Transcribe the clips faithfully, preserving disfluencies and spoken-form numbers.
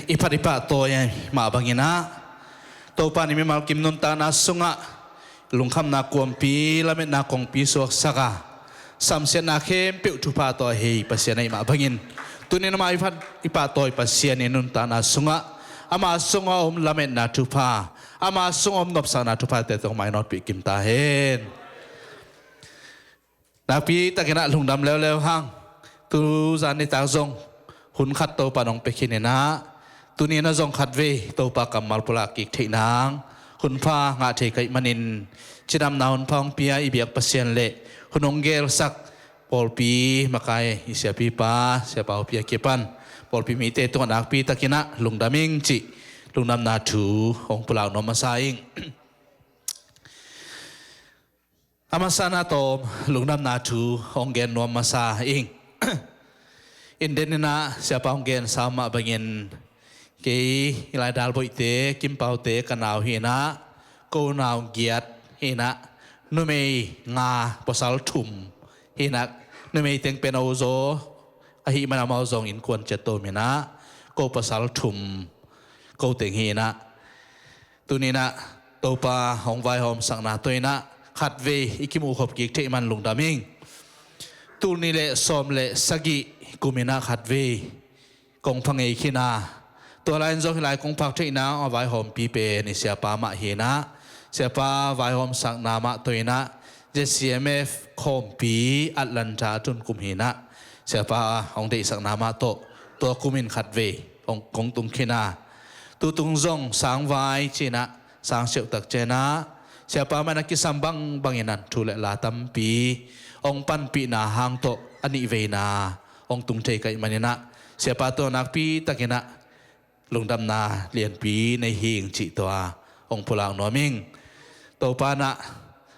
I phat i pahtawi mah bangin ah, Topa in mimal kim nuntakna sungah lungkhamna kuampi, lametna kongpi suaksak a, samsiatna khempeuh thupha tawh a hei Pasian ahih mah bangin, tuni-in amah i phat i pahtawi Pasian i nuntakna sungah, ama sungah om lametna thupha, ama sungah om nopsakna thuphate tawh mainawtpih kim ta hen. Nakpi takin ah lungdam leuleu hang. Tu zan nitak zong hun khat Topa in hong pia khin in ah, tuni-in ah zong khatvei Topa kammal pulak kik theih nang hun pha ngah thei ka hih manin, cidamna hun pha hong pia i biak Pasian le hun hong gelsak pawlpi makai i siapipa, Siapa Hau Pi a kipan pawlpi mite tungah nakpi takin ah lungdam ing cih lungdamna thu hong pulak nuam masa ing. A masa-in ah tawm lungdamna thu hong gen nuam masa ing. Inden in ah Siapa hong gensa mah bangin, kei i lai Dalboihte, Kimpaute ka nau hi in ah, ko nau giat hi in ah, numei nga, pasal thum hi in ah, numei teng pen a uzaw ahih man amau zong innkuan ciat tawm hi in ah, ko pasal thum ko teng hi in ah, tuni-in ah Topa hong vaihawmsakna tawh in ah khatvei i kimuhkhop kik theih man lungdam ing. Tul nih le sawm le sagih kum in ah khatvei kong pha ngei khin a, tua lai-in zong hih lai kong phak theih nang a vaihawmpi pen i siapa mah hi in ah, siapa vaihawmsakna mah tawh in ah Z C M F khawmpi Atlanta a tun kum hi in ah, siapa hong deihsakna mah tawh tua kum in khatvei hong kong tung khin a, tutung zong sangvai ci in ah, sang siauh tak ciang in ah, siapa mah in a kisam bangbang in ah thu le la tampi hong panpihna hang tawh a nihveina hong tung thei ka hih man in ah, siapa tawh nakpi takin ah lungdamna lianpi nei hi ing cih tua hong pulak nuam ing. Topa in ah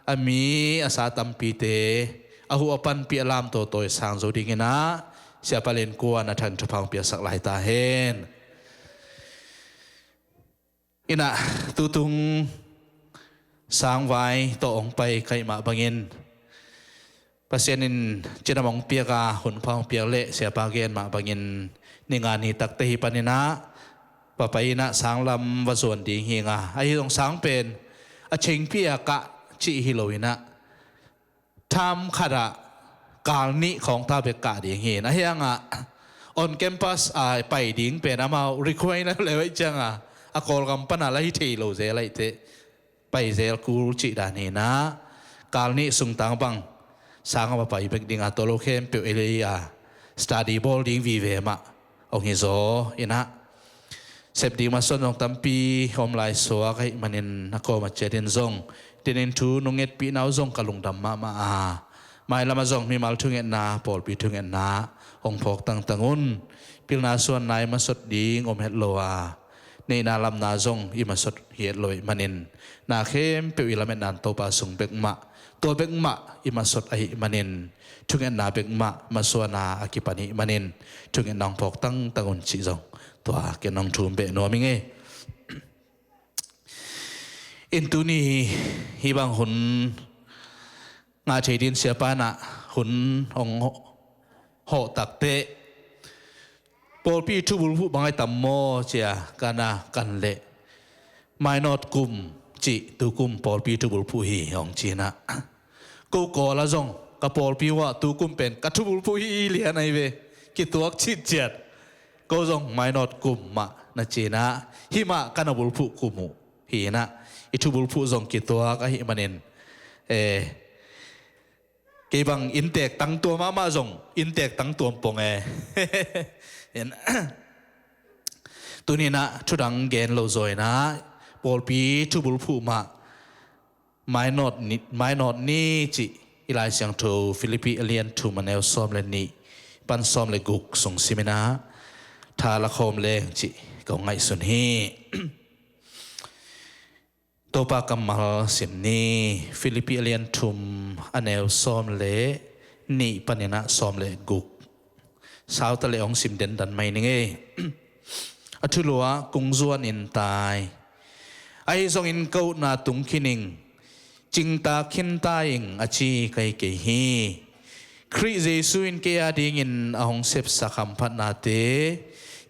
a mi a sa tampite a huh a panpih a lamto tawisang zo dingin ah Siapa Lian Kuan a thang thupha hong piasak lai ta hen. In ah tutung sangvai tawh hong pai ka hih mah bangin, Pasian in cidam hong piak a, hun pha hong piak leh siapa gen mah bangin, ni nga ni takte hi panin ah va pai in ah sanglam va zuan ding hi ing a, ahi zong sang pen a chengpi a kah cih hi lo in ah, tham khat ah kal nih khawng ta bek kah ding hi in, ahi hang ah on campus a pai ding pen amau require leuleu ahih ciang a, a Kawlgam pan a la hi thei lo zel ahih teh pai zel kul cih dan hi in ah, kal nih sung tang bang sang a va pai bek ding a, tua lo khempeuh ei lei a study bawl ding vive mah hong hi zaw in ah, sep ding masuan zong tampi om lai suak ahih manin, a kawm a ciat in zong tinin thu nong ngetpihna uh zong ka lungdam mahmah a, mailam ah zong mimal thungetna, pawlpi thungetna hong phawk tangtang un. Pilna suanna i masot ding om het lo a, neihna lamna zong i masot hi het lo ahih manin, na khempeuh i lametna in Topa sung bek mah, tua bek mah i masot ahih manin, thungetna bek mah masuanna a kipan ahih manin, thungetna hong phawk tangtang un cih zong tua ken hong thum beh nuam ing ei. In tuni hih bang hun ngah thei dingin siapa in ah hun hong hawh takteh, pawlpi thubulphuh bang a i tam maw ci a, ka na kan leh, mainawt kum cih tu kum pawlpi thubulphuh hi hong ci in ah, ko Kawl ah zong ka pawlpi uh ah tu kum pen ka thubulphuh hi lian ahi ve, kituak citciat. Ko zong mainawt kum mah na ci in ah, hih mah ka na bulphuh kum uh hi in ah, i thubulphuh zong kituak ahih manin, eh, kei bang inntek tangtuam mahmah zong inntek tangtuam pong e. Tuni in ah thudang gen lo zaw in ah, pawlpi thubulphuh mah mainawt ni, mainawt ni cih i Lai Siangtho Filippi a lian thum a neu sawm le nih pan sawm le guk sung sim in ah, tha la khawm leng cih kong ngaihsun hi. Topa kammal sim ni. Filippi a lian thum a neu sawm le nih panin ah sawm le guk. Sauta le hong sim dendan mai ning ei. A thulu ah kung zuan in tai. Ahi zongin ka utna tung khin ing, cingtak khin ta ing a ci ka hi kei hi. Khrih Jesuh in kei a dingin a hong sepsak hamphatnate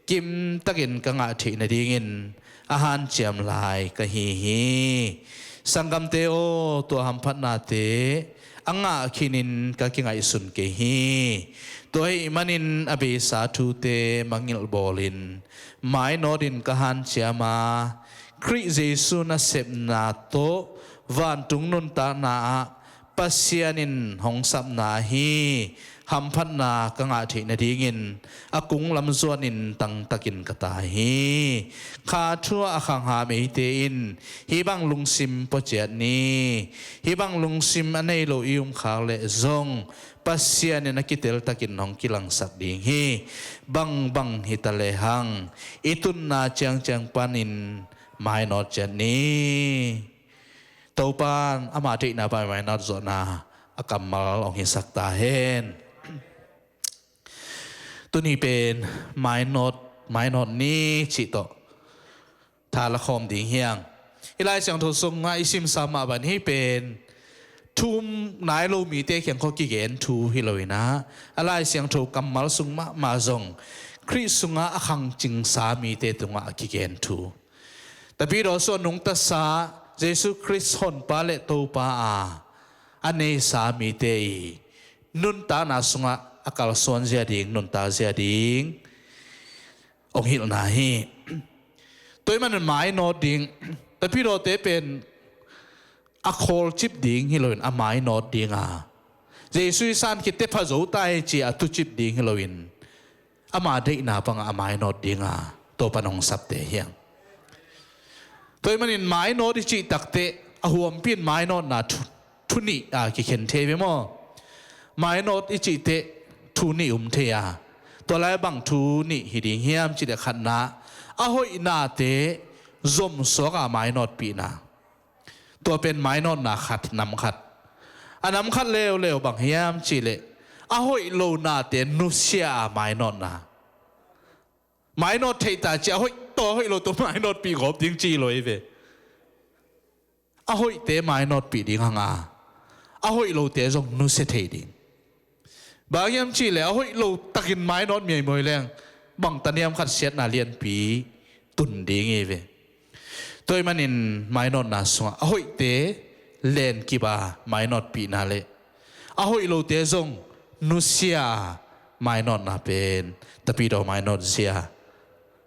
kimtakin ka ngah theih nadingin a hanciam lai ka hi hi. Sanggamte aw, tua hamphatnate a ngah khinin ka kingaihsun kei hi. Tua ahih manin a beisa thute mangngilh bawlin mainawtin ka hanciam a, Khrih Jesu nasepna tawh vantung nuntakna ah Pasian in hong sapna ahi hamphatna ka ngah theih nadingin a kung lam zuanin tangtakin ka tai hi. Kha thu ah a khangham eite in hih bang lungsim pua ciat ni. Hih bang lungsim a nei lo i um khak leh zong Pasian in a kiteltakin hong kilangsak ding hi. Bangbang hi ta lehang i tunna ciangciang panin mainawt ciat ni. Topa'n ama deihna pan mainawt zawhna a kammal hong hisak ta hen. Tuni pen mainawt, mainawt ni cih tawh tha la khawm ding hi hang. I Lai Siangtho sungah i simsa mah bang hih pen thu um nai lo mite kiang khawng kigen thu hi lo in ah, a Lai Siangtho kammal sung mahmah zong Khrih sungah a khangcingsa mite tungah a kigen thu. Tapidaw sung a nungtasa Jesu Khrist Honpa le Topa a a neisa mite i nuntakna sungah a kalsuan zia ding, nuntak zia ding hong hilhna hi. Tua ahih manin mainawt ding, tapidawte pen a khawlcip ding hi loin a mainawt ding a, Jesu i san khitte pha zo ta hi ci a tucip ding hi loin ama deihna pangah a mainawt ding a, Topa'n hong sapte hi hang. Tua ahih manin mainawt i cih takteh a huampi in mainawtna thu, thu nih a kikhen thei ve maw? Mainawt i cih teh thu nih um thei a, tua lai bang thu nih hi ding hiam cih leh khatna, a hoihnate zomsuak a mainawtpihna. Tua pen mainawtna khat, nam khat. A nam khat leuleu bang hiam cih leh a hoih lonate nusia a mainawtna. Mainawt theih ta ci a hoih tawh a hoih lo tawh mainawtpih gawp ding ci lo hi ve. A hoihte mainawtpih ding hang a, a hoih lote zong nusia thei ding. Bang hiam cih leh a hoih lo takin mainawt miaimuai leng bang taniam khat siatna lianpi tun ding hi ve. Tua ahih manin mainawtna sungah a hoihte lenkip a mainawtpihna le a hoih lote zong nusia a mainawtna pen tapidaw mainawt zia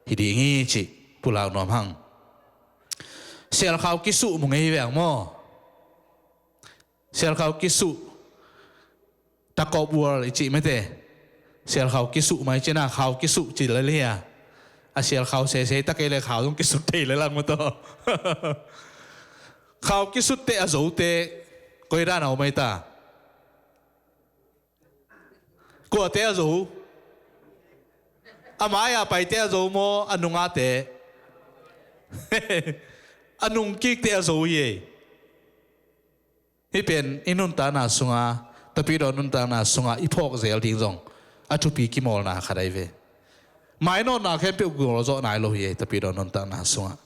hi ding hi cih pulak nuam hang. Sialkhau kisuh mu ngei hi ve ang maw? Sialkhau kisuh, takop ual i cih mete. Sialkhau kisuh mai cina, khau kisuh ci lel hi a. A sialkhau sese ta kei le khau zong kisut thei lel ang maw taw. Khau kisut teh a zote koi dan a om ai ta? Kuate a zo? A mai-a paite a zo maw, a nungate? A nungkikte a zo hi ei. Hih pen i nuntakna sunga, tapidaw nuntakna sunga i phawk zel ding zong a thupi kimawlna khat ahi ve. Mainawtna khempeuh gualzawh nai lo hi ei, tapidaw nuntakna sunga.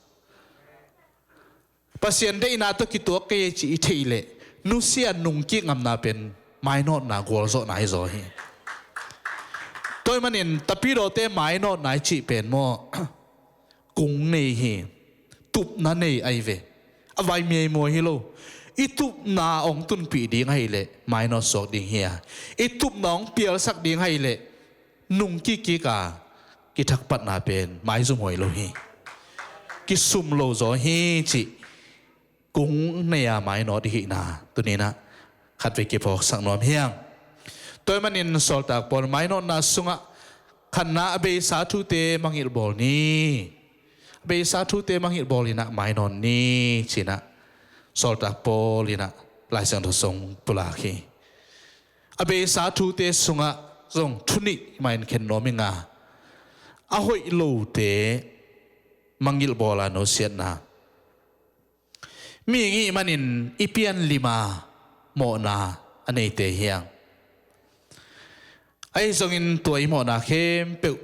Pasian deihna tawh kituak kei cih i theih leh nusia nungkik ngamna pen mainawtna gualzawhna hi zaw hi. Tua ahih manin tapidawte mainawtna i cih pen maw, kung nei hi, tupna nei ahi ve. A vai miaimuai hi lo. I tupna hong tunpih ding ahih leh mainawt suak ding hi a, i tupna hong pialsak ding ahih leh nungkik kik a kithakpatna pen maizumhuai lo hi. Kisum lo zaw hi cih kung nei a mainawt i hihna tuni-in ah khatvei kiphawksak nuam hi hang. Tua ahih manin Sawltak Paul mainawtna sungah khatna a beisa thute mangngilh bawl ni. A beisa thute mangngilh bawl in ah mainawt ni ci-in ah Sawltak Paul in ah Lai Siangtho sung pulak hi. A beisa thute sungah zong thu nih mah in khen nuam ing a, a hoih lote mangngilh bawl a nusiatna. Mihing i hih manin i pianlim a mawhna a neite hi hang. Ahi zongin tua i mawhna khempeuh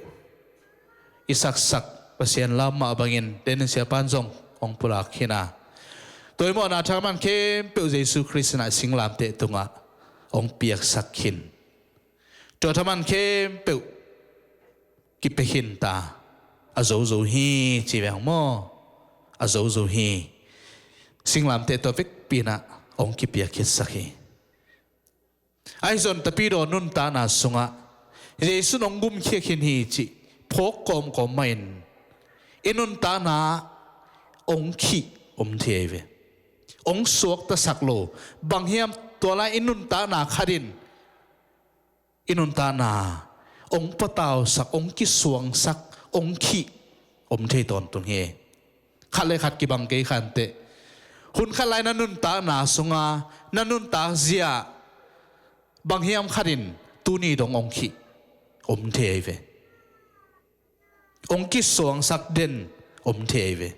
i saksak Pasian lam mah bangin, den in siapa'n zong hong pulak khin a, tua i mawhna thaman khempeuh Jesu Khrist in ah singlamteh tungah hong piaksak khin. Tua thaman khempeuh kipia khin ta. a zozo hi ci veng maw? A zozo hi. Singlamteh tua vekpi inah hong kipiak khitsak hi. Ahi zong tapidaw nuntakna sungah Jesu in hong gumkhia khin hi cih phawk kawmkawm mahin i nuntakna hong khih om thei ahi ve. Hong suaktasak lo, bang hiam tua lai i nuntakna khat in i nuntakna hong patausak, hong kisuangsak, hong khih om thei tawntung hi. Khat le khat kibang kei khanteh, hun khat lai na nuntakna sunga na nuntak zia bang hiam khat in tuni dong hong khih om thei ahi ve. Hong kisuangsak den om thei ahi ve.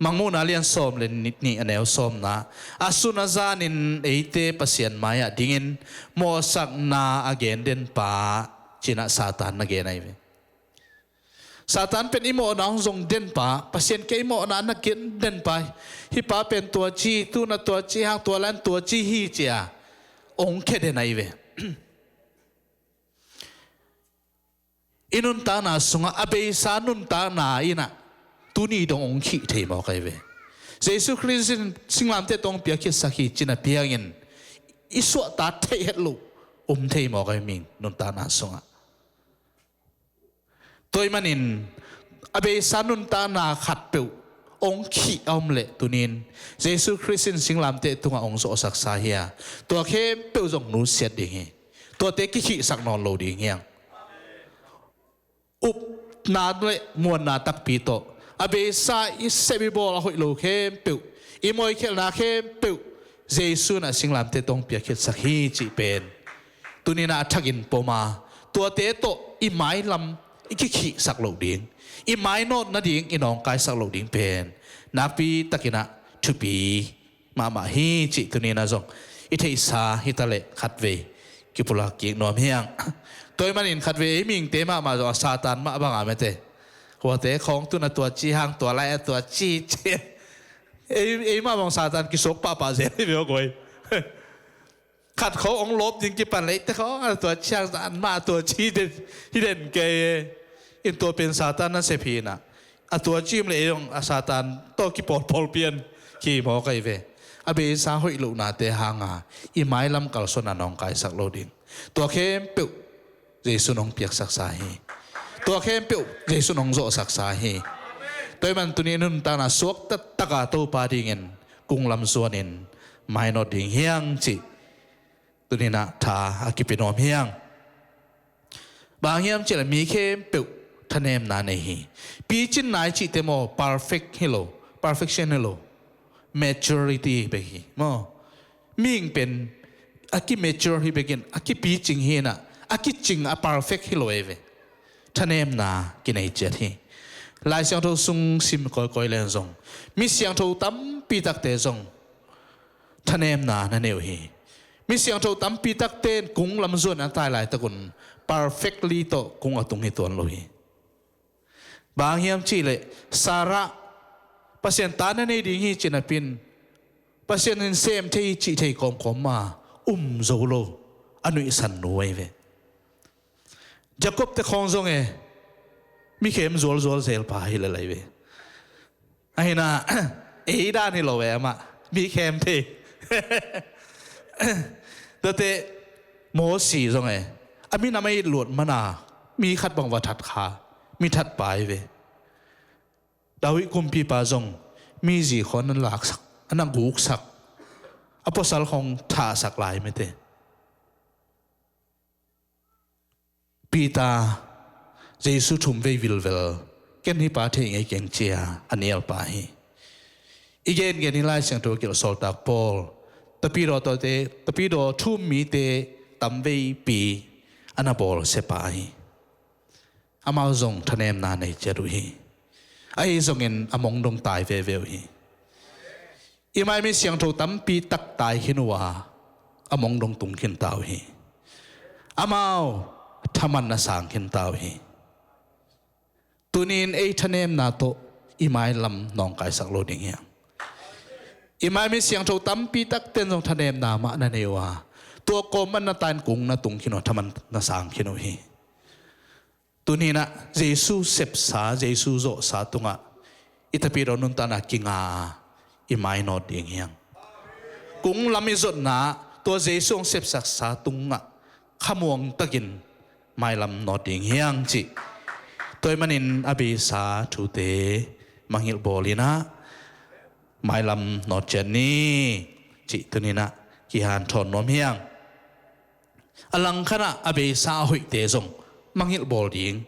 Mangmuhna lian sawm le nih a neu sawmna, a sun a zanin eite Pasian mai-ah dingin mawhsakna a gen den pa, ci-in ah Satan na gen ahi ve. Satan pen i mawhna hong zong den pa, Pasian kei mawhna na gen den pa, hih pa pen tua ci, tu-in ah tua ci hang, tua lai-in tua ci hi ci-a hong khia den ahi ve. I nuntakna sungah a beisa nuntakna inah tuni dong hong khih thei mawk ahi ve. Jesu Khrist in singlamteh tawh hong piak khitsak hi ci-in a piangin i suahtak theih het loh om thei mawk ahi ve, nuntakna sungah. Tua ahih manin a beisa nuntakna khatpeuh hong khih a om leh tuni-in Jesu Khrist in singlamteh tungah hong zawhsaksa hi a, tua khempeuh zong nusiat ding hi. Tuate kikhihsak nawn lo ding hi hang. Upna le muanna takpi tawh a beisa i sep i bawl a hoih lo khempeuh, i mawhkhelhna khempeuh Jesu in ah singlamteh tawh hong piak khitsak hi cih pen tuni-in ah a thakin pom a, tuate tawh i mailam i kikhihsak loh ding, i mainawt nading i nawngkaisak loh ding pen nakpi takin ah thupi mahmah hi cih tuni-in ah zong i theihsa hi ta leh khatvei kipulak kik nuam hi hang. Tua ahih manin khatvei ei mihingte mahmah zong a Satan mah bang a mete, huate khawng tu-in ah tua ci hang, tua lai-in ah tua ci ci, ei, ei mah bang Satan kisuak pahpah zel hi ve aw guai. Khat khawng hong lawp ding kipan leh eite khawng a tua ci hang, Satan mah a tua ci den hi den kei e. In tua pen Satan nasep hi-in ah, a tua ci om leh ei zong a Satan tawh kipawlpawl pian hi mawk ahi ve. A beisa hoih lohnate hanga i mailam kalsuanna nawngkaisak lo ding, tua khempeuh Jesu in hong piaksaksa hi. Tua khempeuh Jesu in hong zawhsaksa hi. Tua ahih manin tuni nuntakna suakta taka Topa dingin kunglam zuanin mainawt ding hi hang cih tuni-in ah tha a kipia nuam hi hang. Bang hang hiam cih leh mi khempeuh thanemna nei hi. Picing nai cihte maw, perfect hi lo, perfection hi lo, maturity bek hi maw. Mihing pen a kimature hi bekin a kipicing hi-in ah a kicing a perfect hi lo ahi ve. Thanemna kinei ciat hi. Lai Siangtho sung sim kawikawi leng zong mi siangtho tampi takte zong thanemna na nei uh hi. Mi siangtho tampi takte in kunglam zuan a tai laitakun perfectly tawh kung a tung hi tuan lo hi. Bang hang hiam cih leh Sarah Pasian ta na nei ding hi ci-in a pia-in, Pasian in sem thei hi cih thei kawmkawm a um zo lo, a nuihsan nu ahi ve. Jacob te khawng zong e, mi khem zualzual zel pa hi lel ahi ve. Ahi-in ah ei dan hi lo e amah, mi khem thei. Tuate Mosi zong e, a minam a it luat man a mi khat bang va that kha, mi that pa ahi ve. David kumpipa zong mi zi khawng a na laksak, a na guksak, a pasal khawng thahsak lai mete. Peter, Jesu thumvei vilvel, ken hih pa thei ngei keng ci-a a nial pa hi. I gengen hi Lai Siangtho kilh Sawltak Paul, tapidaw tawhte, tapidaw thu-um mite tamveipi a na bawlsia pa hi. Amau zong thanemna nei ciat uh hi. Ahi zongin a mong dong tai veve uh hi. I mai mi siangtho tampi tak tai khin uh a, a mong dong tung khin ta uh hi. Amau thaman na sang khin ta uh hi. Tuni-in ei thanemna tawh i mailam nawngkaisak lo ding hi hang. I mai mi siangtho tampi takte in zong thanemna mah na nei uh a, tua kawm man na tai-in kung na tung khin uh a, thaman na sang khin uh hi. Tuni-in ah Jesu sepsa, Jesu zawhsa tungah i tapidaw nuntakna kinga i mainawt ding hi hang. Kung lam i zotna tua Jesu hong sepsaksa tungah khamuang takin mailam nawt ding hi hang cih. Tua ahih manin a beisa thute mangngilh bawlin ah mailam nawt ciat ni cih tuni-in ah kihanthawn nuam hi hang. A langkhatah a beisa a hoihte zong mangngilh bawl ding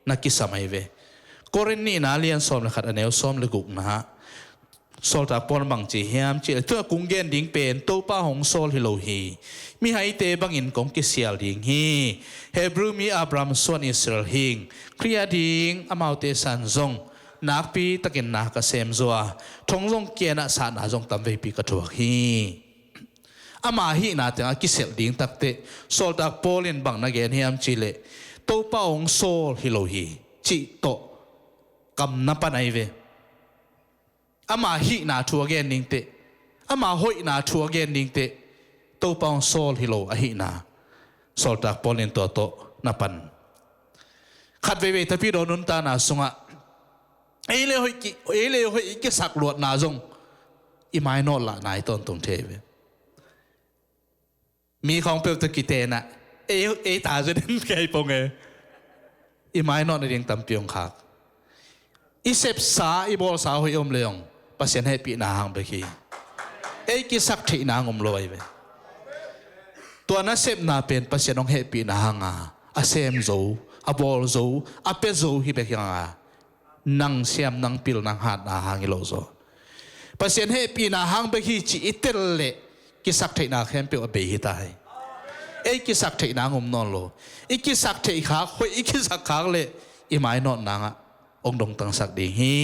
na kisam ahi ve. Korin nihna lian sawm le khat a neu sawm le gukna ah Sawltak Paul in bang ci hiam cih leh, tu-in ah kong gen ding pen Topa hong sawl hi lo hi. Mihaite bangin kong kisial ding hi. Hebrew mi Abraham suan Israel hing, Khrih a ding amaute san zong nakpi takin na ka sem zaw a, thong zong kian a, satna zong tamveipi ka thuak hi. Ama hihna tengah kiselh ding takteh Sawltak Paul in bang na gen hiam cih leh, Topa hong sawl hi lo hi cih tawh kam na pan ahi ve. Ama hihna thu a gen dingteh, ama hoihna thu a gen dingteh, Topa hong sawl hi lo ahihna Sawltak Paul in tua tawh na pan. Khat veivei tapidaw nuntakna sungah ei le hoih ki, ei le hoih i kisak luatna zong i mainawt lahna hi tawntung thei ve. Mi khawng peuh tawh kitenah ei, ei ta zaw den kei pong e. I mainawt nading tampi hong khak. I sepsa, i bawlsa hoih om le hong Pasian hehpihna hang bek hi. Ei kisak theihna hang om lo ahi ve. Tua nasepna pen Pasian hong hehpihna hanga a sem zo, a bawl zo, a pia zo hi bek hi hanga, nang siam, nang pil, nang hatna hang hi lo zaw. Pasian hehpihna hang bek hi cih i tel leh kisak theihna khempeuh a bei hi ta hi. Ei kisak theihna hang om nawn lo. I kisak theih khak, hoih i kisak khak leh i mainawtna hangah hong dongtangsak ding hi.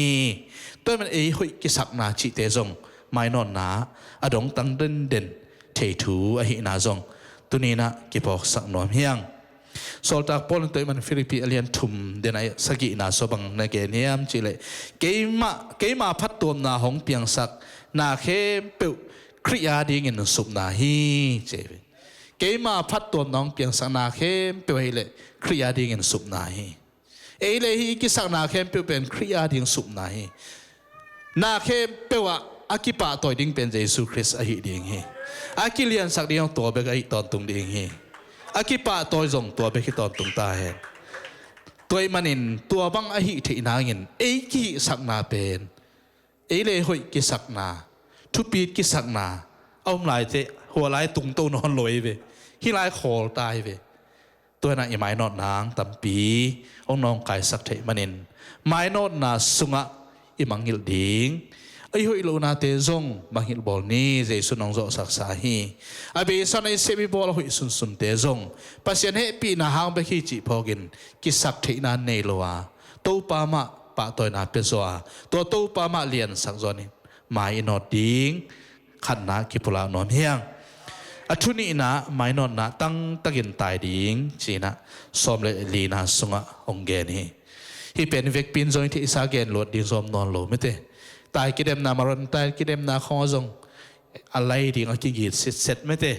Tua ahih manin ei hoih kisakna cihte zong mainawtna a dongtang denden thei thu ahihna zong tuni-in ah kiphawksak nuam hi hang. Sawltak Paul in tua ahih manin Filippi a lian thum, den a sagihna sung bang na gen hiam cih leh, keima, keima phattuamna hong piangsak na khempeuh Khrih adingin supna hi ci hi. Keima phattuamna hong piangsak na khempeuh ahih leh Khrih adingin supna hi. Ei le hih i kisakna khempeuh pen Khrih ading supna hi. Na khempeuh ah a kipahtawi ding pen Jesu Khrist ahi ding hi. A kiliansak ding zong tua bek ahi tawntung ding hi. A kipahtawi zong tua bek hi tawntung ta hen. Tua ahih manin tua bang ahi theih nangin ei kihihsakna pen, ei le hoih kisakna, thupit kisakna a om laiteh hua lai tungto nawn lo ahi ve. Hih lai khawl ta ahi ve. Tua hi-in ah i mainawtna hang tampi hong nawngkaisak theih manin mainawtna sungah i mangngilh ding, i hoih lohnate zong mangngilh bawl ni. Jesu in hong zawhsaksa hi. A beisa-in i sep i bawl a hoih sunsunte zong Pasian hehpihna hang bek hi cih phawkin kisak theihna nei lo a, Topa mah pahtawina pia zaw a, tua Topa mah liansak zaw-in mai i nawt ding khatna kipulak nuam hi hang. A thu nihna, mainawtna tangtakin tai ding ci-in ah sawm le lina sungah hong gen hi. Hih pen vekpi-in zong i theihsa gen luat ding zong om nawn lo mite. Tai kidemna, Maron tai kidemna khawng zong a lai ding a kigit sitset mite.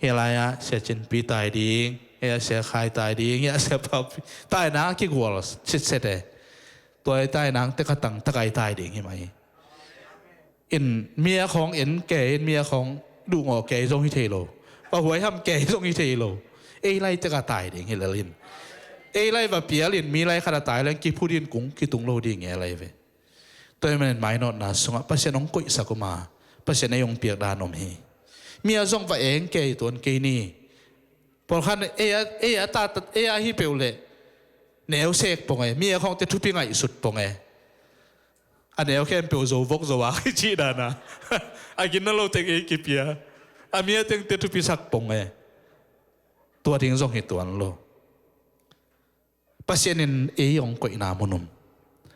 Hih lai-ah Sia Cinpi tai ding, hih ah Sia Khai tai ding, hih ah Sia Paupi tai nang a kigual sitset e. Tua i tai nang tek a tangtak a i tai ding hi mah hi. In mi a khawng en kei, in mi a khawng duhngawh kei zong hi thei lo. Va huaiham kei zong hi thei lo. Ei lai tek a tai ding hi lel in. Ei lai va pial in mi lai khat a tai leng kiphut in kung kitung lo ding e lai ve. Tua ahih manin mainawtna sungah Pasian hong koihsak om a, Pasian ei hong piak dan om hi. Mi a zong va eng kei tuan kei ni. Pawlkhat ei a, ei a ta, ei a hi peuh leh neu sek pong e, mi a khawngte thupi ngaihsut pong e. A neu khempeuh zo vok zo a i cih dan a. A gina lo teng ei kipia. A mi a tengte thupisak pong e. Tua ding zong hi tuan lo. Pasian in ei hong koihna mun um.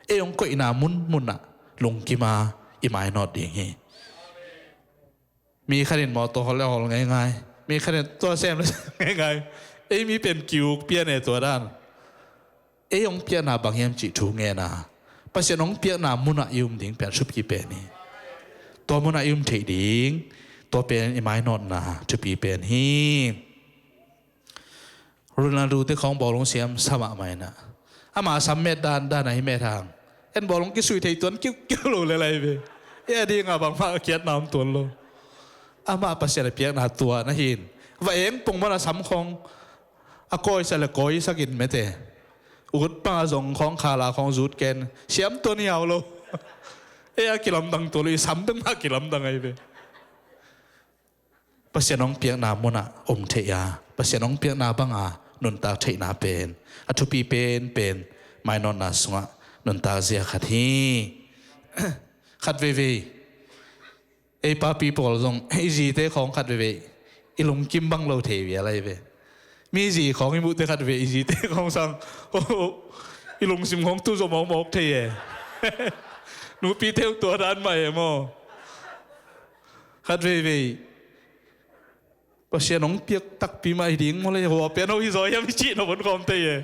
Ei hong koihna munmun ah lungkim a i mainawt ding hi. Mi khat in mawtaw hawl le hawl ngeingai. Mi khat in tua sem le sem ngeingai. Ei mi pen kiuk pian e tua dan. Ei hong piakna bang hiam cih thu ngen a, Pasian hong piakna mun ah i um ding pen thupi pen hi. Tua mun ah i um theih ding, tua pen i mainawtna thupi pen hi. Ronaldo te khawng bawlung siam sa mahmah inah, ama sam met dan dan ahi met hang, en bawlung kisui thei tuan kiukiu lo le lai ve. E a dinga bangmah a kiatna om tuan lo. Amah Pasian a piakna tua na hin, va eng pongmana sam khawng a kawisa le kawisakin mete, ut panga zong khawng khala khawng zut ken siam tuan hiau lo. E a kilamdang tuan lo, i sam bek mah kilamdang ahi ve. Pasian hong piakna munah om thei a, Pasian hong piakna banga nuntak theihna pen a thupi penpen mainawtna sungah nuntak zia khat hi. Khat veivei ei papi pawl zong i zite khawng khat veivei i lungkim bang lo thei vial ahi ve. Mi zi khawng i muhte khat veivei i zite khawng sang i lungsim khawng tu zaw mawkmawk thei e. Nupite uh tua dan mah e maw. Khat veivei Pasian hong piak takpi mah hi ding maw le, hua pian ho hi zaw hiam hi cih na von khawm tei e.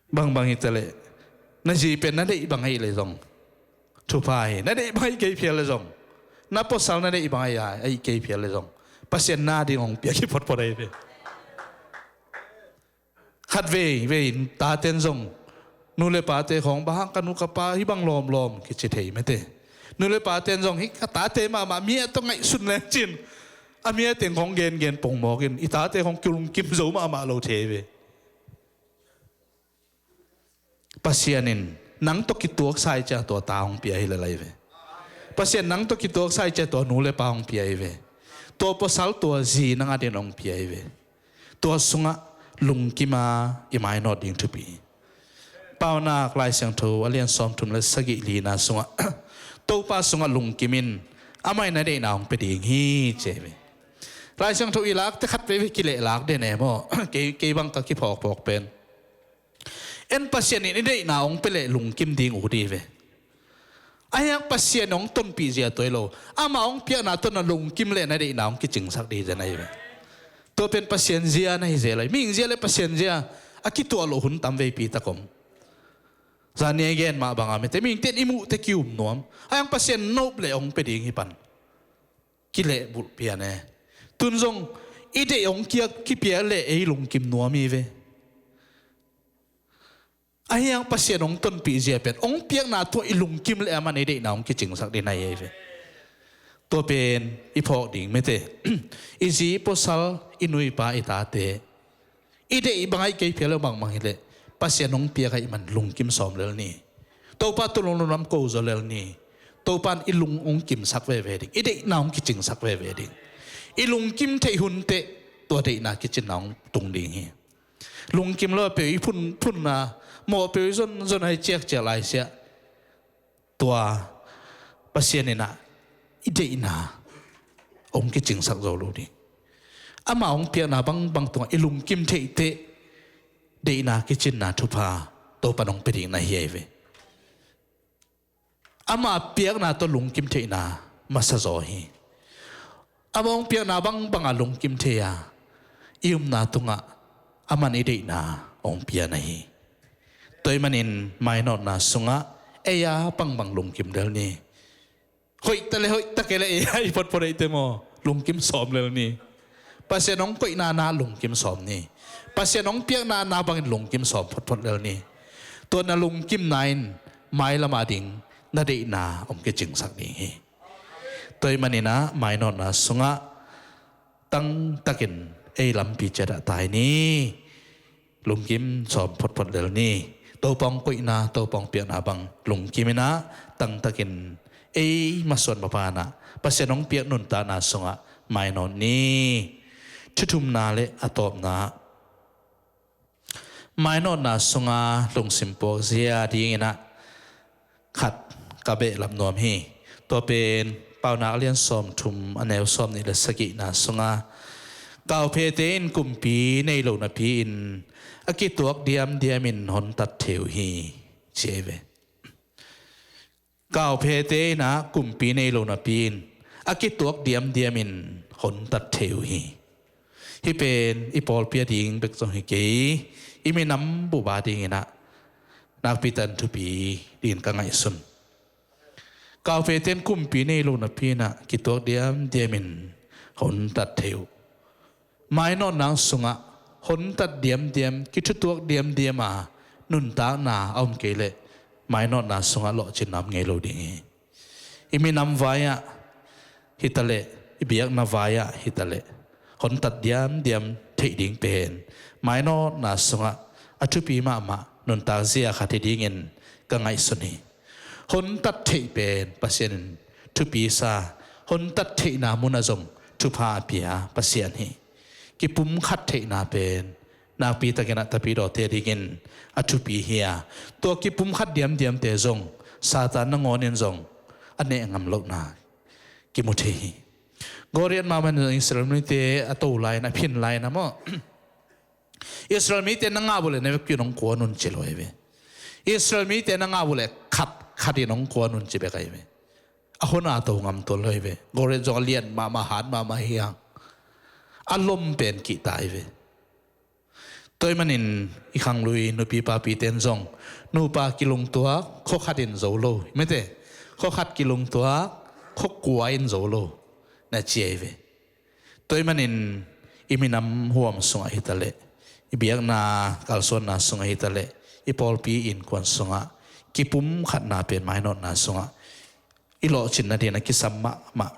Bangbang hi ta leh, na zi pen na deih bang ahi leh zong thupha hi, na deih bang ahi kei phial leh zong, na pawsal na deih bang ahi, ahi kei phial leh zong Pasian na ding hong piak hi photphot ahi ve. Khat veivei taten zong, nu le pate khawng bang hang ka nu ka pa hi bang lawmlawm kici thei mete. Nu le paten zong hi ka tate mahmah mi a tawh ngaihsun leng cin a mi a teng khawng gengen pongmawkin i tate khawng kilungkim zo mahmah lo thei ve. Pasian in nang tawh kituaksa i ciah tua ta hong pia hi le lai ve. Pasian nang tawh kituaksa i ciah tua nu le pa hong pia hi ve. Tua pawsal tua zi nang adin hong pia hi ve. Tua sungah lungkima i mainawt ding thupi hi. Paunak Lai Siangtho a lian sawmthum le sagih lina sungah Topa sungah lungkim in, amah in na deihna hong pia ding hi ci hi ve. Lai Siangtho i lakte khat veivei kilehlak den e maw. Kei, kei bang ka kiphawkphawk pen, en Pasian in i deihna hong pia leh lungkim ding uh dih ve. Ahi hang Pasian hong tonpih zia tua hi lo, amah hong piakna tawh na lungkim leh na deihna hong kicingsak dih zen ahi ve. Tua pen Pasian zia na hi zel ahi. Mihing zia le Pasian zia a kituah loh hun tam veipi tak om. Zani a gen mah banga mite mihingte in i muhte kium nuam. Ahi hang Pasian nop leh hong pia ding hi pan. Kilehbulh pian e. Tun zong i deih hong kiak kipia leh ei lungkim nuam hi ve. Ahi hang Pasian hong tonpih zia pen hong piakna tawh i lungkim leh aman i deihna hong kicingsak ding ahi ve. Tua pen i phawk ding mete. I zi i pawsal, i nu i pa, i tate i deih bang ahi kei phial leh bangmah hi leh Pasian hong piak ahih man lungkim sawm lel ni. Topa tawh lunglunglam ko zaw lel ni. Topa in i lung hong kimsak veve ding, i deihna hong kicingsak veve ding. I lungkim theih hun teh tua deihna kicinna hong tung ding hi. Lungkim lo a peuh i phun, phunna, mawh peuh i zon, zon a i ciakciak laisiah tua Pasian in ah i deihna hong kicingsak zo lo ding. Amah hong piakna bangbang tungah i lungkim theih teh deihna kicinna thupha Topa in hong pia ding na hi ahi ve. Amah piakna tawh lungkim theihna masa zaw hi. Amah hong piakna bangbanga lungkim thei a, i upna tungah aman i deihna hong pia na hi. Tua ahih manin mainawtna sungah ei a bangbang lungkim lel ni. Hoih ta le hoih ta kei le ei a i photphot eite maw, lungkim sawm lel ni. Pasian hong koihna na lungkim sawm ni. Pasian hong piakna na bangin lungkim sawm photphot lel ni. Tua na lungkimna in mailam a ding na deihna hong kicingsak ding hi. Tua ahih manin ah mainawtna sungah tangtakin ei lampi ciatah tai ni. Lungkim sawm photphot lel ni. Topa hong koihna, Topa hong piakna bang lungkim in ah tangtakin ei masuan mapana Pasian hong piak nuntakna sungah mainawt ni. Thuthumna le a tawpna, mainawtna sunga lungsim puak zia dingin ah khat ka behlap nuam hi. Tua pen Paunak a lian sawmthum a neu sawmnih le sagihna sunga, kauphete in kumpi nei lo napi-in a kituak diamdiamin hontat thei uh hi, ci ahi ve. Kauphete in ah kumpi nei lo napi-in a kituak diamdiamin hontat thei uh hi. Hih pen i pawlpi a ding bek zong hi kei, i minam bup a dingin ah nakpi takin thupi dingin ka ngaihsun. Kauphete in kumpi nei lo napi-in ah kituak diamdiamin hontat thei uh. mainawtna sungah hontat diamdiam, kithutuak diamdiam a nuntakna a om kei leh mainawtna sungah lawhcinna om ngei lo ding hi. I minam vai-ah hitaleh, i biakna vai-ah hitaleh, hontat diamdiam theih ding pen mainawtna sungah a thupi mahmah nuntak zia khat hi dingin ka ngaihsun hi. Hontat theih pen Pasian in thupi sa, hontat theihna munah zong thupha a pia Pasian hi. Kipumkhat theihna pen nakpi takin a tapidawte dingin a thupi hi a, tua kipumkhat diamdiamte zong Satan nangawnin zong a neh ngam lohna kimu thei hi. Goliath mahmah in zong Israel mite a to lai-in, a phin lai-in a maw, Israel mite na ngah uh leh na vekpi un hong kua un ci lo hi ve. Israel mite na ngah uh leh khat khat in hong kua un ci bek ahi ve. A hon a to ngam tuan lo hi ve. Goliath zong a lian mahmah, hat mahmah hi hang, a lom pen kihta hi ve. Tua ahih manin i khanglui nupi papite in zong nupa kilungtuak khua khat in zo lo, mete, khua khat kilungtuak khua kua in zo lo na ci ahi ve. Tua ahih manin i minam huam sungah hitaleh, i biakna kalsuanna sungah hitaleh, i pawlpi innkuan sungah kipumkhatna pen mainawtna sungah i lawhcinna dingin a kisam mahmah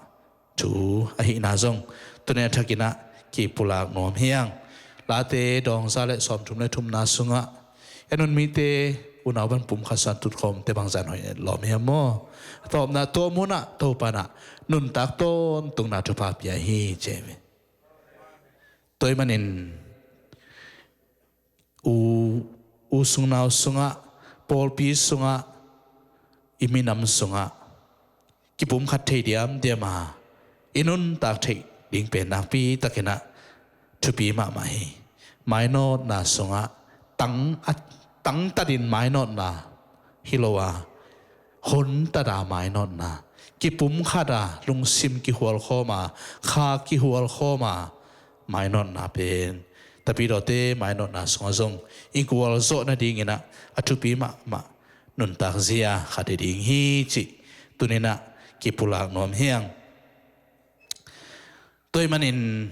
thu ahihna zong tuni a thakin ah kipulak nuam hi hang. Late dawng za le sawmthum le thumna sungah, en un, mite unau ban pumkhat sa, tutkhawmte bangzah in hoih lawm hiam maw? A tawpna, tua munah Topa in ah nuntak tawntungna thupha pia hi ci hi ve. Tua ahih manin u, u sung nau sungah, pawlpi sungah, i minam sungah kipumkhat thei diamdiam a i nuntak theih ding pen nakpi takin ah thupi mahmah hi. Mainawtna sungah tang, a, tangtatin mainawtna hi lo a, hontat a mainawtna, kipumkhat a, lungsim kihualkhawm a, kha kihualkhawm a mainawtna pen tapidawte mainawtna sungah zong i gualzawh nadingin ah a thupi mahmah nuntak zia khat hi ding hi cih tuni in ah kipulak nuam hi hang. Tua ahih manin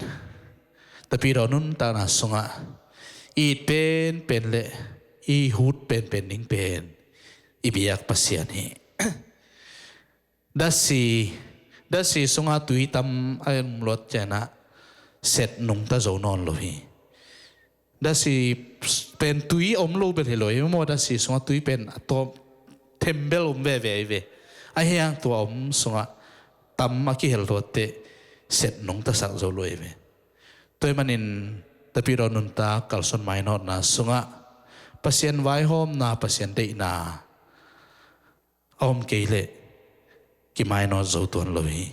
tapidaw nuntakna sungah i it penpen le i hut penpen ding pen i biak Pasian hi. Datsi, datsi sungah tui tam a om luat ciangin ah set nungta zo nawn lo hi. Datsi pen tui om lo bel hi lo hi maw, datsi sungah tui pen a tawm thembel om veve hi ve. Ahih hang tua om sungah tam a kihel luat teh set nungtasak zo lo hi ve. Tua ahih manin tapidaw nuntak kalsuan mainawtna sungah Pasian vaihawmna, Pasian deihna a om kei leh kimainawt zo tuan lo hi.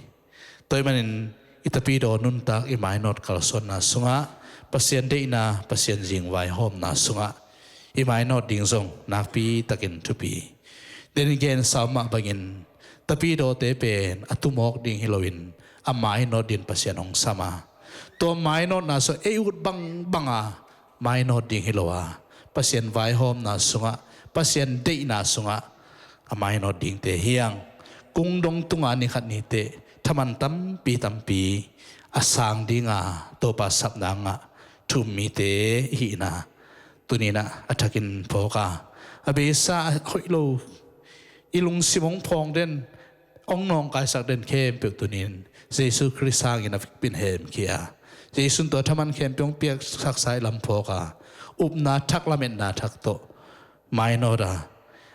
Tua ahih manin i tapidaw nuntak, i mainawt kalsuanna sungah Pasian deihna, Pasian zing vaihawmna sungah i mainawt ding zong nakpi takin thupi. Denin gensa mah bangin tapidawte pen a tumawk ding hi loin a mainawt dingin Pasian hong sam a, tua mainawtna sungah ei ut bangbang a mainawt ding hi lo a, Pasian vaihawmna sungah, Pasian deihna sungah a mainawt dingte hi hang. Kungdong tungah nikhat ni teh thaman tampi tampi a sang ding a, Topa sapna ngah thu-um mite i hihna tuni in ah a thakin phawk a, a beisa a hoih lo, i lungsim hong phawng den, hong nawngkaisak den khempeuh tuni in Jesu Khrist hangin a vekpi in hemkhia a, Jesu in tua thaman khempeuh hong piaksaksa i lam phawk a, upna thak, lametna thak tawh mainawt a,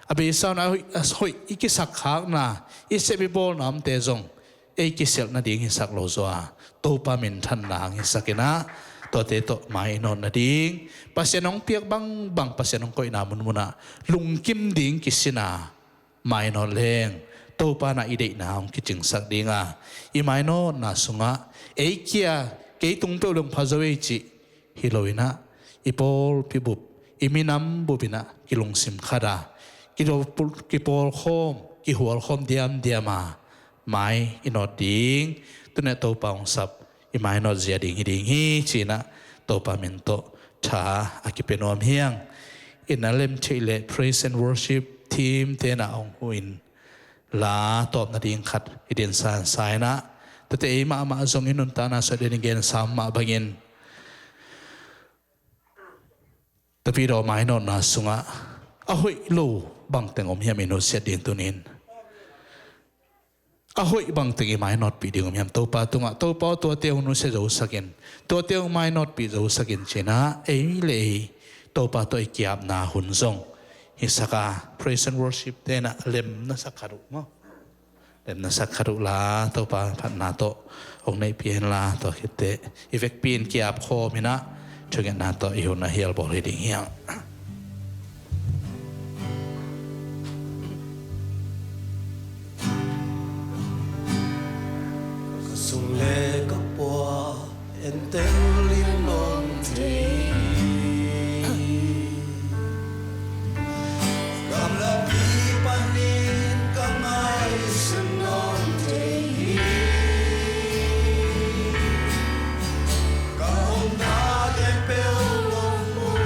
a beisa un a hoih, a hoih i kisakkhakna, i sep i bawlna omte zong ei kisialh nading hisak lo zaw a, Topa minthanna hong hisak in ah, tuate tawh mainawt nading, Pasian hong piak bangbang, Pasian hong koihna munmun ah lungkim ding kisin a, mainawt leng Topa in ah i deihna hong kicingsak ding a, i mainawtna sungah ei kia, kei tung peuh leng pha zo ei cih hi loin ah, i pawlpi bup, i minam bup in ah kilungsim khat a, kido-, kipawlkhawm, kihualkhawm diamdiam a mai i nawt ding, tuni a Topa hong sap i mainawt zia ding hi ding hi ci-in ah Topa min tawh tha a kipia nuam hi hang. In a lem theih leh praise and worship team te in ah hong huh in, la tawp nading khat i dinsan sa in ah, tuate ei mahmah zong i nuntakna sungah denin gensa mah bangin Tapidaw mainawtna sungah a hoih lo bangteng om hiam i nusiat ding tunin. A hoih bangteng i mainawtpih ding om hiam Topa tungah, Topa aw, tuate hong nusia zosakin, tuate hong mainawtpih zosakin cinah ei le ei Topa tawh i kiapna hun zong hi saka praise and worship tenah lemna sak khat uh maw? Lemna sak khat uh la, Topa phatna tawh hong neihpih hen la, tua khitteh i vekpi in kiap khawm inah thungetna tawh i hun a hial bawl hi ding hiang. Ka sung le ka pua en tel in om thei hi. Gamlapi panin ka ngaihsun om thei hi. Ka omna te peuh om uh.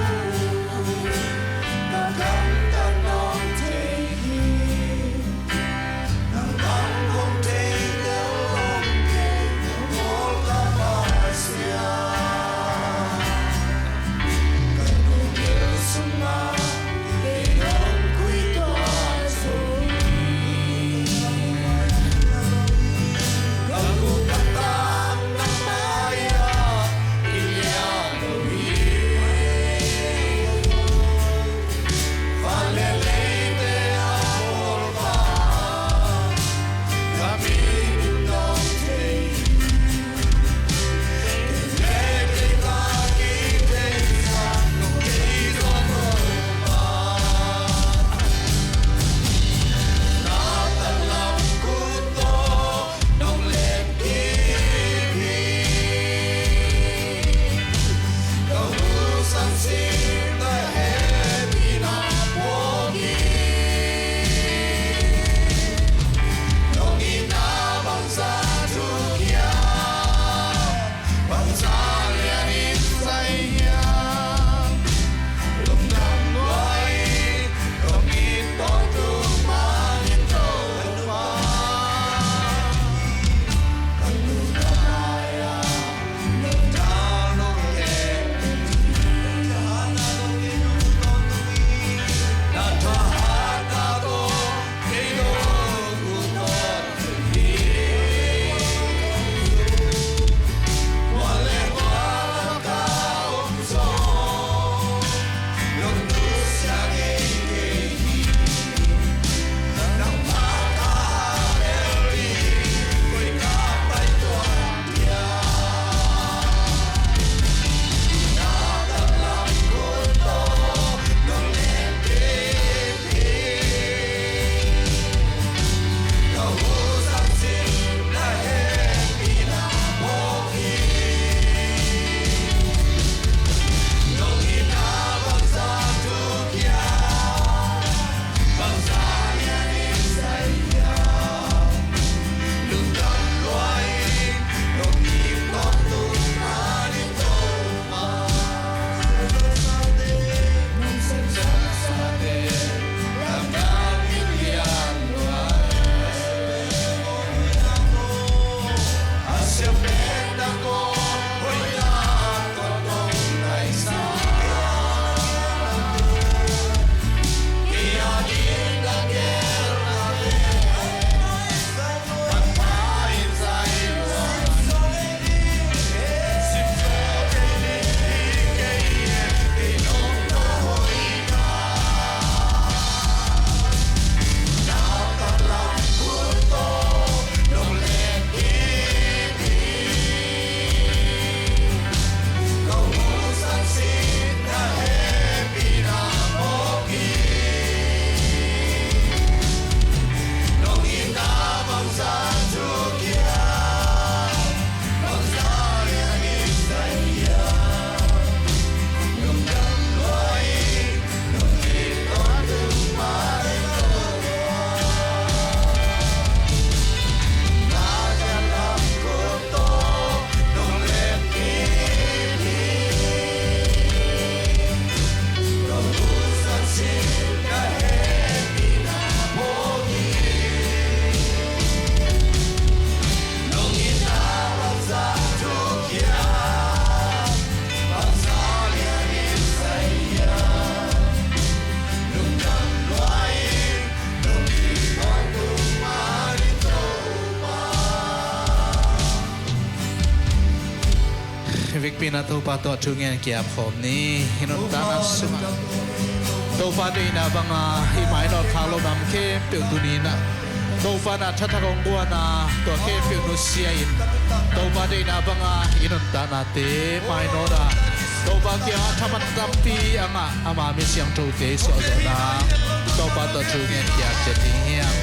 Ina Topa tawh thu ngen kiam khawm ni. Hih nuntakna sungah Topa deihna banga i mainawt khak lo nam khempeuh tuni-in ah Topa na thathak hong guan a, tua khempeuh nusia in Topa deihna banga i nuntaknate mainawt a, Topa kiangah thaman tampi a ngah ama mi siangthote i suahzawhna Topa tawh thu ngen kiam ciat ding hiam?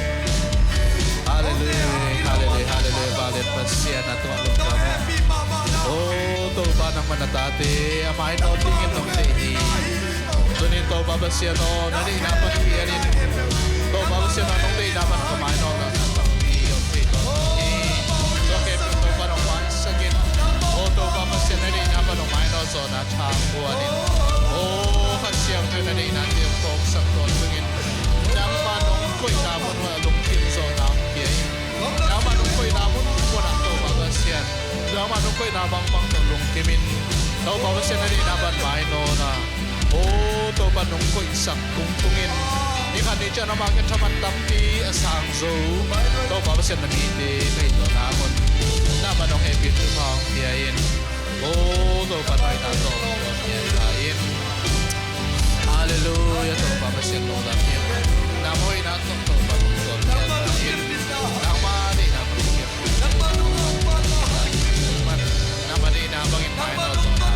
Halleluiah, halleluiah, halleluiah. Vanglian Pasian, a tungah lungdam. O Topa, nangmah na tate a mainawt dingin nong deih hi. Tuni-in Topa Pasian aw, na deihna pan pianin, Topa Pasian aw, nong deihna pan ka mainawt a, na tampi hong thei tawh hi. Tua khempeuh Topa nong maisak in. O Topa Pasian, na deihna pan hong mainawt zawhna thang guan in. O Kha Siangtho, na deihna tawh hong tawksak tawntung in. Nangmah nong koihna mun ah lungkim zawhna hong pia in. Nangmah nong koihna mun mun ah Topa Pasian, nangmah nong koihna bangbang tawh lungkimin, Topa Pasian, na deihna pan mainawt a, o Topa, nong koihsak tungtungin, ni khat ni ciang nangmah kiang thaman tampi a sang zo, Topa Pasian, na mite ka hih zawhna mun nangmah nong hehpih thupha hong pia in. O Topa, na hoihna tawh hong pia in. Halleluiah, Topa Pasian lungdam hi. Nangmah hoihna tawh Topa hong pia in. Nangmah deihna bangin, nangmah deihna bangin mainawt zawhna.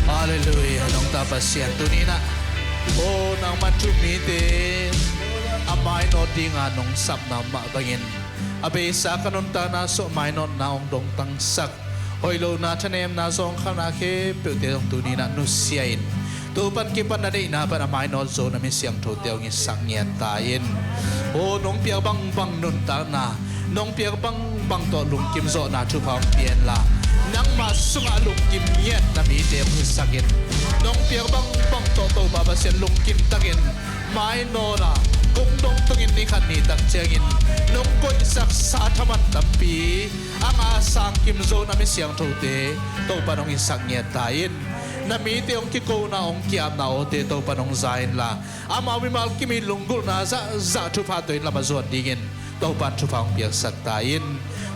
Halleluiah, nong ta Pasian, tuni-in ah, o nangmah thu mite a mainawt dinga nong sapna mah bangin, a beisa ka nuntakna sungah mainawtna hong dongtangsak, hoih lohna, thanemna, zawngkhalna khempeuhte zong tuni-in ah nusia in, tu pan kipan na deihna pan a mainawt zo na mi siangthote hong hisak ngiat ta in. O nong piak bangbang nuntakna, nong piak bangbang tawh lungkim zawhna thupha hong pia inla, nangmah sungah lungkim ngiat na mite hong hisak in. Nong piak bangbang tawh Topa Pasian lungkim takin mainawt a, kum dongtungin ni khat ni tak ciangin nong koihsaksa thaman tampi a ngah a sang kim zo na mi siangthote Topa nong hisak ngiat ta in. Na mite hong kikona, hong ki-apna awte Topa nong za inla, amau mimal kim i lunggulhna zahzah thupha tawh in lam a zuan dingin Topa in thupha hong piaksak ta in.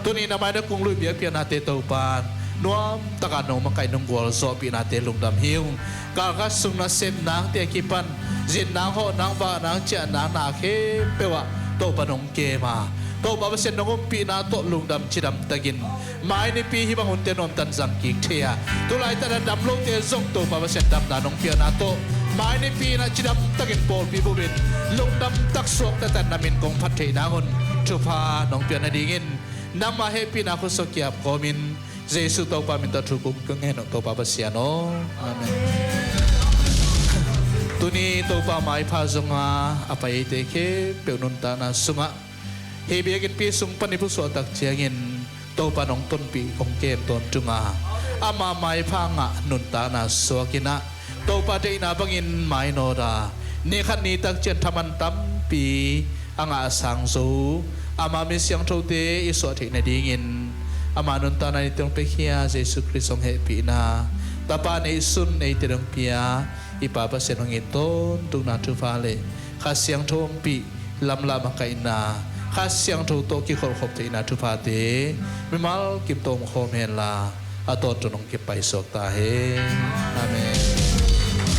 Tuni-in a mai na kung lui biakpiaknate Topa in nuamtaka nong makaih, nong gualzawhpihnate lungdam hi ung. Kalkhat sung nasep nangte a kipan zin nang, hawh nang, vak nang, ciah nang, na khempeuh ah Topa nong kem a, Topa Pasian nong ompihna tawh lungdam cidam takin, mai nipi hih bang hunte nuamtakin zang kik thei a, tulaitak a dam lote zong Topa Pasian damna nong piakna tawh mai nipi in ah cidam takin pawlpi bup in lungdam tak suak taktak na min kong phat theih nangun thupha nong piak nadingin nangmah hehpihna khutsung kiap kawmin Jesu Topa min tawh thu kong ngen uh, Topa Pasian aw. Amen. Tuni Topa maipha zonga a pai eite khempeuh nuntakna sungah hih biakinnpi sung pan i pusuah tak ciangin Topa nong tonpih, kong kem tawntung a, ama maipha ngah nuntakna suak in ah Topa deihna bangin mainawt a, ni khat ni tak ciang thaman tampi a ngah a sang zo ama mi siangthote i suah theih nadingin ama nuntakna eite hong piakhia Jesu Khrist hong hehpihna, Tapa neihsun eite hong pia i Pa Pasian hong it tawntunna thupha le Kha Siangtho ompih, lamlahna, makaihna, Kha Siangtho tawh kikholhkhop theihna thuphate mimal kim tawh om khawm henla, a tawntung hong kipaisuak ta hen. Amen.